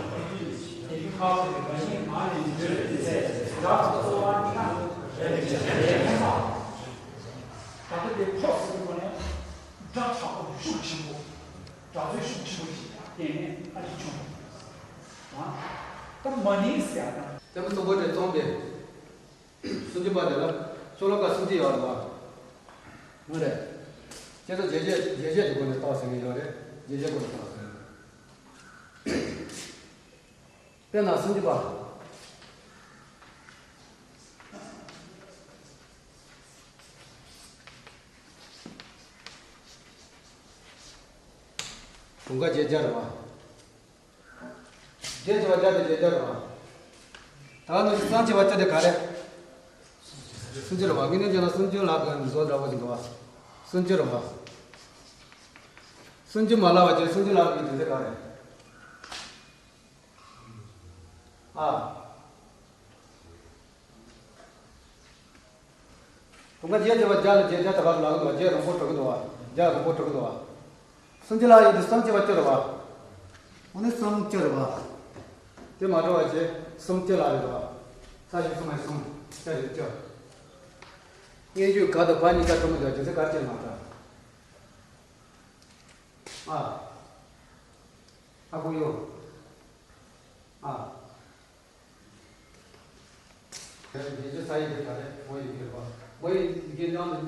ད་ལྟ་དེ་ཕོ་ཟེར་དུས་ནས་སྒྲ་དྲག་པོ་ཤུགས་ཆེན་པོ། སྒྲ་རྩོལ་ཤུགས་ཆེན་པོ་ཞིག་ཡང་བསྟན་ནས་ཨ་ཅིག་བྱུང་། ད་མ་ནིང་ཟེར་ཡག་དང་། ཐེམ་སྐས་དང་པོ་དེ་རྩོམ་པའི། སུམ་ཅུ་པ་དེ་ལ་ཤོ་ལོ་ཀ་སུམ་ཅུ་ཡོད་རེད་བ། ངོ་རེད། དེ་ཚོ་རྗེས་བྱེད་རྗེས་བྱེད་ཀྱི་སྒོ་ནས་བཏགས་ཟེར་གྱི་ཡོད་རེད། རྗེས་བྱེད་སྒོ་ནས་བཏགས་ཟེར། དཔེར་ན་སུམ་ཅུ་པ། དུང་དཀར་བརྒྱད་བརྒྱ་རེད་བ། བརྒྱད་བྱས་པ་བརྒྱ་དང་བརྒྱད་བརྒྱ་རེད་བ། ད་ག་ནང་བཞིན་སུམ་ཅུ་པ་བརྒྱད་དེ་ག་རེ། སུམ་ཅུ་རེད་བ། དངོས་གནས་བྱས་ན་སུམ་ཅུ་ལ་ག་མཛོ་འདྲ་པོ་ཞིག་འདུག་བ། སུམ་ཅུ་རེད་བ། སུམ་ཅུ་མ་ལབ་པ་བྱས་སུམ་ཅུ་ལབ་པའི་རྒྱུ་མཚན་ག་རེ། ཨ། དུང་དཀར་བརྒྱད་བྱས་པ་བརྒྱ་ལ་བརྒྱད་བརྒྱ་ད་ག་ལ་ལབ་ཀྱི་འདུག་བ། བརྒྱ་རིང་པོ་འགྲོ་གི་འདུག་བ། བརྒྱ་རིང་པོ་འགྲོ་གི་འདུག་བ། སུམ་ཅུ་ལ་ཡོད་དུས་སུམ་ཅུ་པ་བཅུ་རེད་བ། འོ་ནི་སུམ་ཅུ་རེད་བ། དེ་མ་འགྲོ་བ་བྱས་སུམ་ཅུ་ལ་ཡོད་བ། ས་ཞིག་གསུམ་ཡང་གསུམ་བརྒྱ་ཞིག་བཅུ། སྙན་བརྒྱུད་ག་དང་བ་གཉིས་ཀ་གྲུབ་མི་འདུག་རྒྱུ་མཚན་ག་རེ་བྱས་མ་འདྲ། ཨ། ཨ་ཁུ་གཡོ། ཨ། ཉེ་ཆར་ས་ཡིག་དེ་ག་རེ་བོད་ཡིག་རེད་པ། 我也给讲了。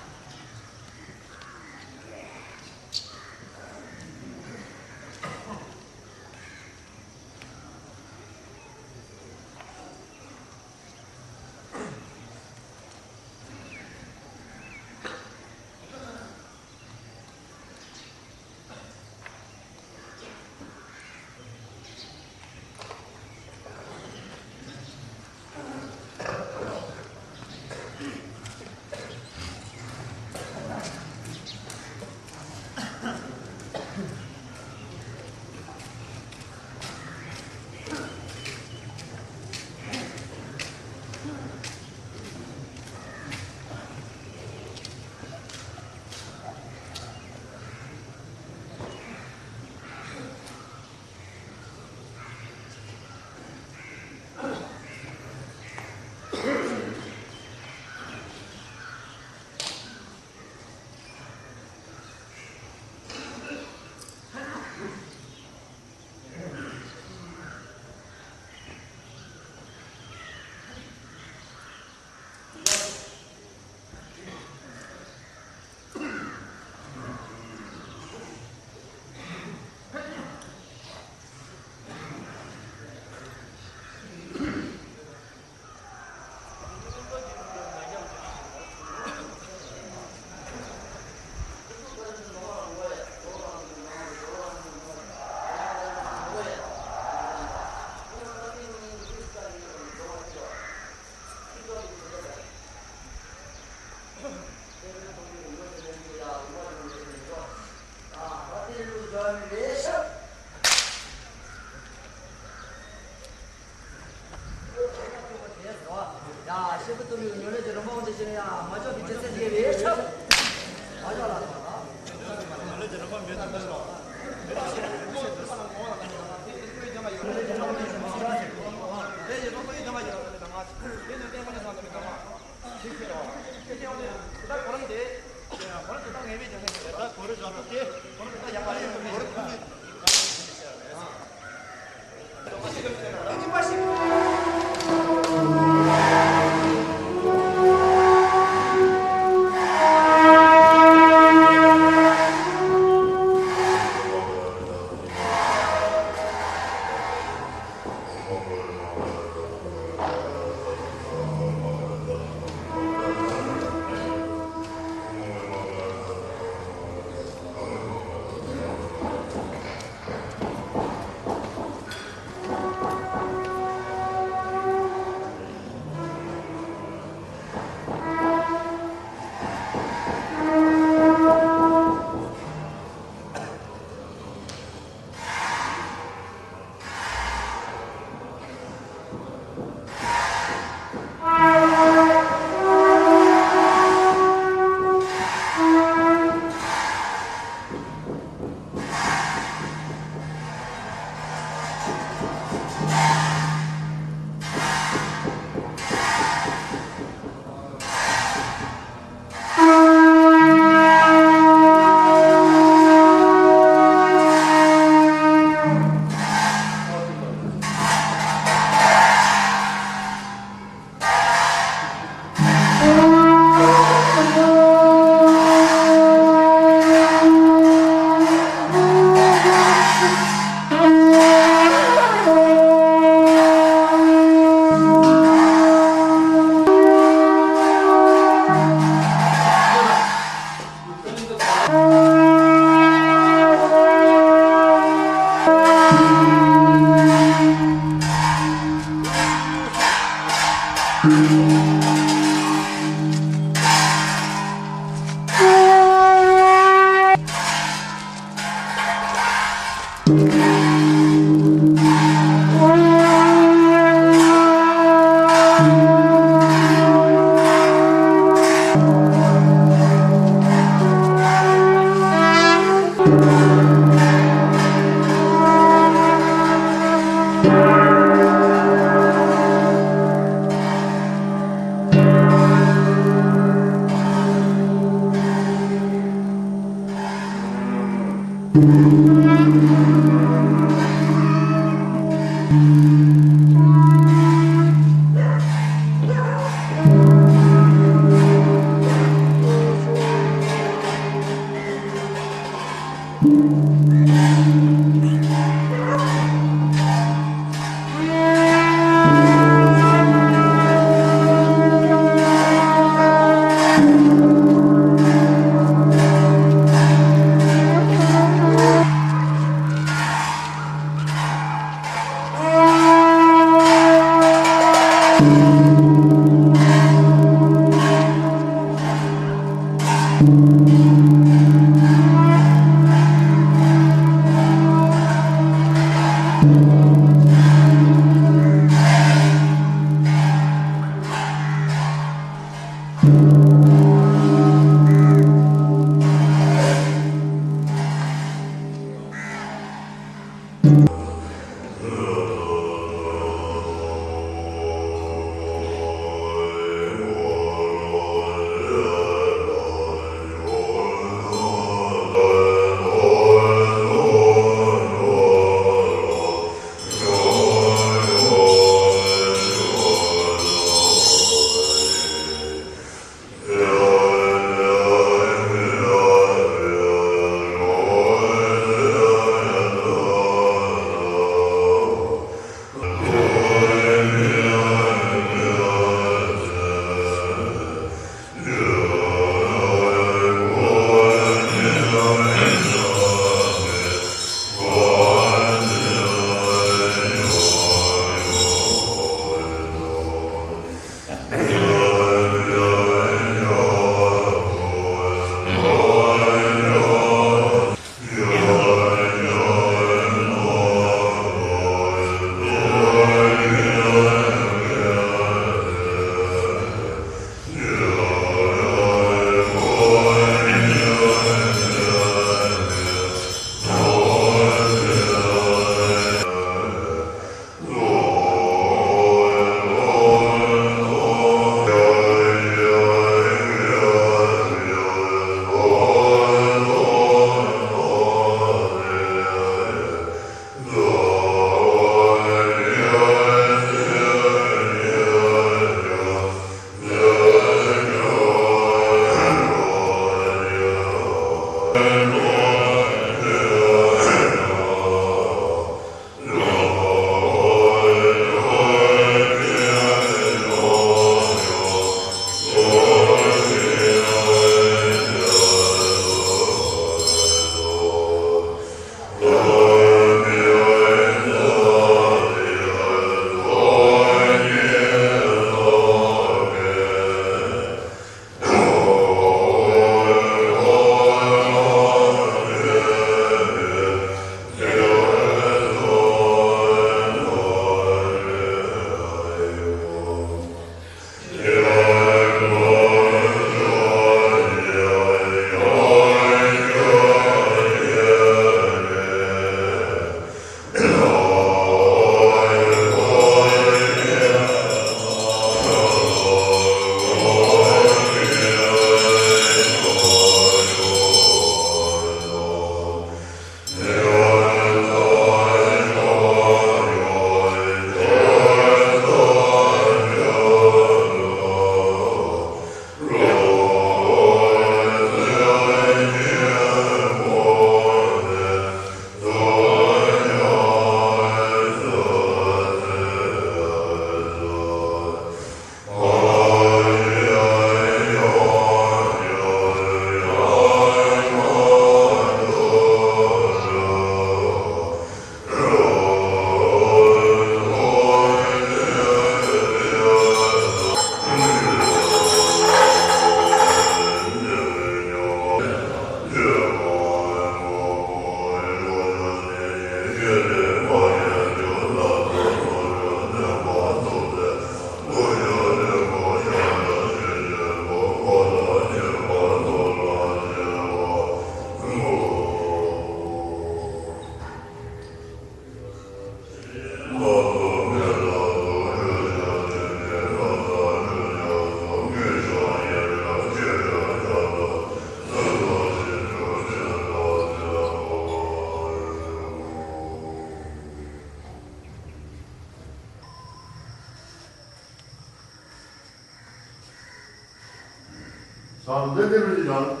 ཨ་འདི་འདི་རུ་ཅི་ཡང་།